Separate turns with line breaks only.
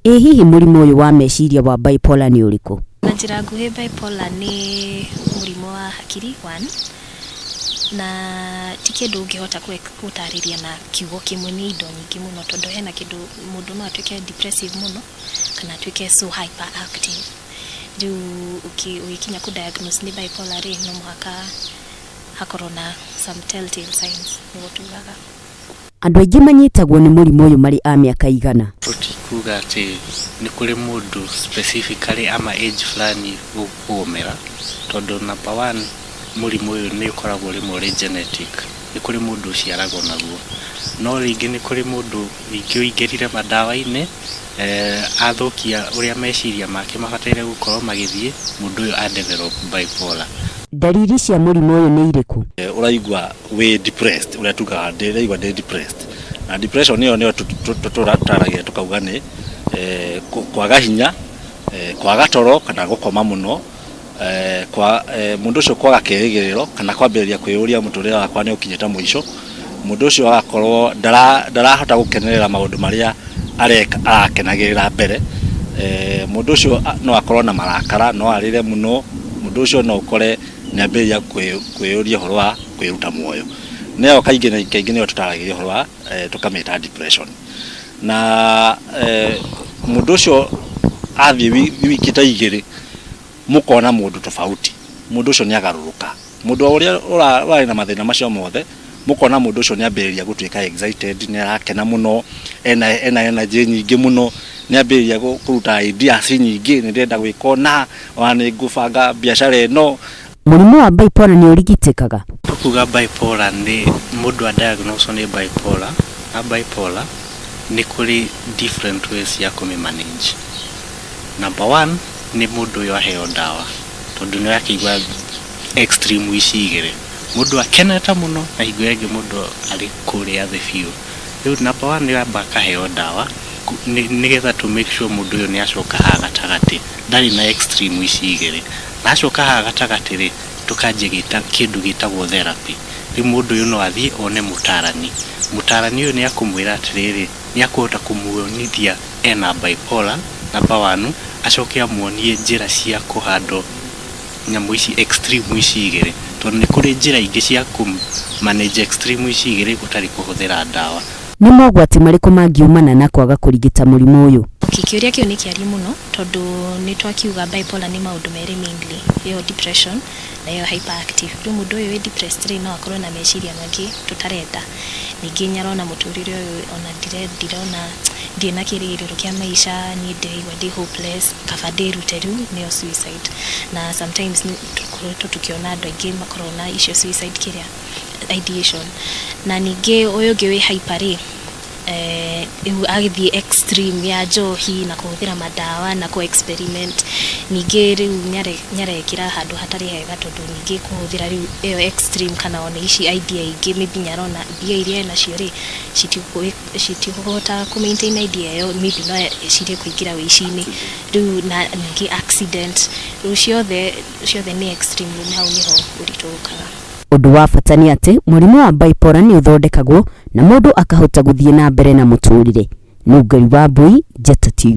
Ĩ hihi mũrimũ ũyũ wa meciria wa bipolar nĩ ũrĩkũ?
Na njĩra nguhĩ, bipolar nĩ mũrimũ wa hakiri one, na ti kĩndũ ũngĩhota gũtarĩria na kiugo kĩmwe. Nĩ indo nyingĩ mũno, tondũ hena kĩndũ mũndũ no atuĩke depressive mũno kana atuĩke so hyperactive. Rĩu ũgĩkinya kũ diagnose nĩ bipolar rĩ, no mũhaka hakorwo na some telltale signs, nĩguo tugaga.
Andũ aingĩ manyitagwo nĩ mũrimũ ũyũ marĩ a mĩaka igana?
Tũtikuga atĩ nĩ kũrĩ mũndũ specifically ama age fulani gũkũgũmĩra, tondũ number one, mũrimũ ũyũ nĩ ũkoragwo rĩmwe ũrĩ genetic, nĩ kũrĩ mũndũ ũciaragwo naguo, no rĩngĩ nĩ kũrĩ mũndũ rĩngĩ ũingĩrire mandawa-inĩ, athũkia ũrĩa meciria make mabataire gũkorwo magĩthiĩ, mũndũ ũyũ a develop bipolar.
Ndariri cia mũrimũ ũyũ nĩ irĩkũ?
Ũraigua wĩ depressed, ũrĩa tugaga ndĩraigua ndĩ depressed, na depression ĩyo nĩyo tũtaragia tũkauga nĩ kwaga hinya, kwaga toro kana gũkoma mũno, kwa mũndũ ũcio kwaga kĩrĩgĩrĩro kana kwambĩrĩria kwĩyũria mũtũrĩre wakwa nĩ ũkinyĩte mũico. Mũndũ ũcio agakorwo ndarahota gũkenerera maũndũ marĩa areka arakenagĩrĩra mbere. Mũndũ ũcio no akorwo na marakara, no arĩre mũno. Mũndũ ũcio no ũkore nĩ ambĩrĩria kwĩyũria ũhoro wa kwĩruta muoyo. Nĩyo kaingĩ na kaingĩ nĩyo tũtaragĩria ũhoro wa tũkamĩta depression. Na mũndũ ũcio athiĩ wiki ta 2, mũkona mũndũ tofauti, mũndũ ũcio nĩ agarũrũka. Mũndũ ũrĩa ũrarĩ na mathĩna macio mothe, mũkona mũndũ ũcio nĩ ambĩrĩria gũtuĩka excited, nĩ arakena mũno, ena energy nyingĩ mũno, nĩ ambĩrĩria kũruta ideas nyingĩ, nĩ ndĩrenda gwĩka ũna, ona nĩ ngũbanga biacara ĩno.
Mũrimũ wa bipolar nĩ ũrigitĩkaga?
Tũkuga bipolar nĩ mũndũ a diagnose nĩ bipolar, na bipolar nĩ kũrĩ different ways ya kũmĩ manage. Number one, nĩ mũndũ ũyũ aheo ndawa, tondũ nĩ ũrakĩigua extreme ici igĩrĩ, mũndũ akenete mũno na hingo ĩyo ĩngĩ mũndũ arĩ kũrĩa thĩ biũ. Rĩu number one nĩ amba akaheo ndawa nĩgetha to make sure mũndũ ũyũ nĩ acoka haha gatagatĩ, ndarĩ na extreme ici igĩrĩ. Na acoka haha gatagatĩ rĩ, tũkanjia kĩndũ gĩtagwo therapy. Rĩu mũndũ ũyũ no athiĩ one mũtarani. Mũtarani ũyũ nĩ akũmwĩra atĩrĩrĩ, nĩ akũhota kũmuonithia ena bipolar number one, acoke amuonie njĩra cia kũhandle nyamũ ici, extreme ici igĩrĩ, tondũ nĩ kũrĩ njĩra ingĩ cia kũ manage extreme ici igĩrĩ gũtarĩ kũhũthĩra ndawa.
Nĩ mogwati marĩkũ mangiumana na kwaga kũrigita mũrimũ ũyũ?
Okay, kĩũria kĩu nĩ kĩariĩ mũno, tondũ nĩ twakiuga bipolar nĩ maũndũ merĩ mainly, ĩyo depression na ĩyo hyperactive. Rĩu mũndũ ũyũ wĩ depressed rĩ, no akorwo na meciria mangĩ tũtarenda. Ningĩ nĩarona mũtũrĩre ũyũ ona ndirona, ndirĩ na kĩrĩgĩrĩro kĩa maica, niĩ ndĩraigua ndĩ hopeless, kaba ndĩrute, rĩu nĩyo suicide. Na sometimes nĩ tũkoretwo tũkĩona andũ aingĩ makoragwo na icio suicide kĩrĩa ideation. Na ningĩ ũyũ ũngĩ wĩ hyper rĩ, rĩu agĩthiĩ extreme ya njohi na kũhũthĩra mandawa na kũ experiment. Ningĩ rĩu nĩarekĩra handũ hatarĩ hega, tondũ ningĩ kũhũthĩra rĩu ĩyo extreme kana ona ici idea ingĩ, maybe nĩarona mbia iria enacio rĩ, citikũhota kũ maintain idea ĩyo, maybe no ecirie kũingĩra wĩici-inĩ rĩu, na ningĩ accident. Rĩu ciothe ciothe nĩ extreme. Rĩu hau nĩho ũritũ ũkaga.
Ũndũ wa bata nĩ atĩ mũrimũ wa bipolar nĩ ũthondekagwo na mũndũ akahota gũthiĩ na mbere na mũtũrĩre. Nũngari wa Mbui, Njata TV.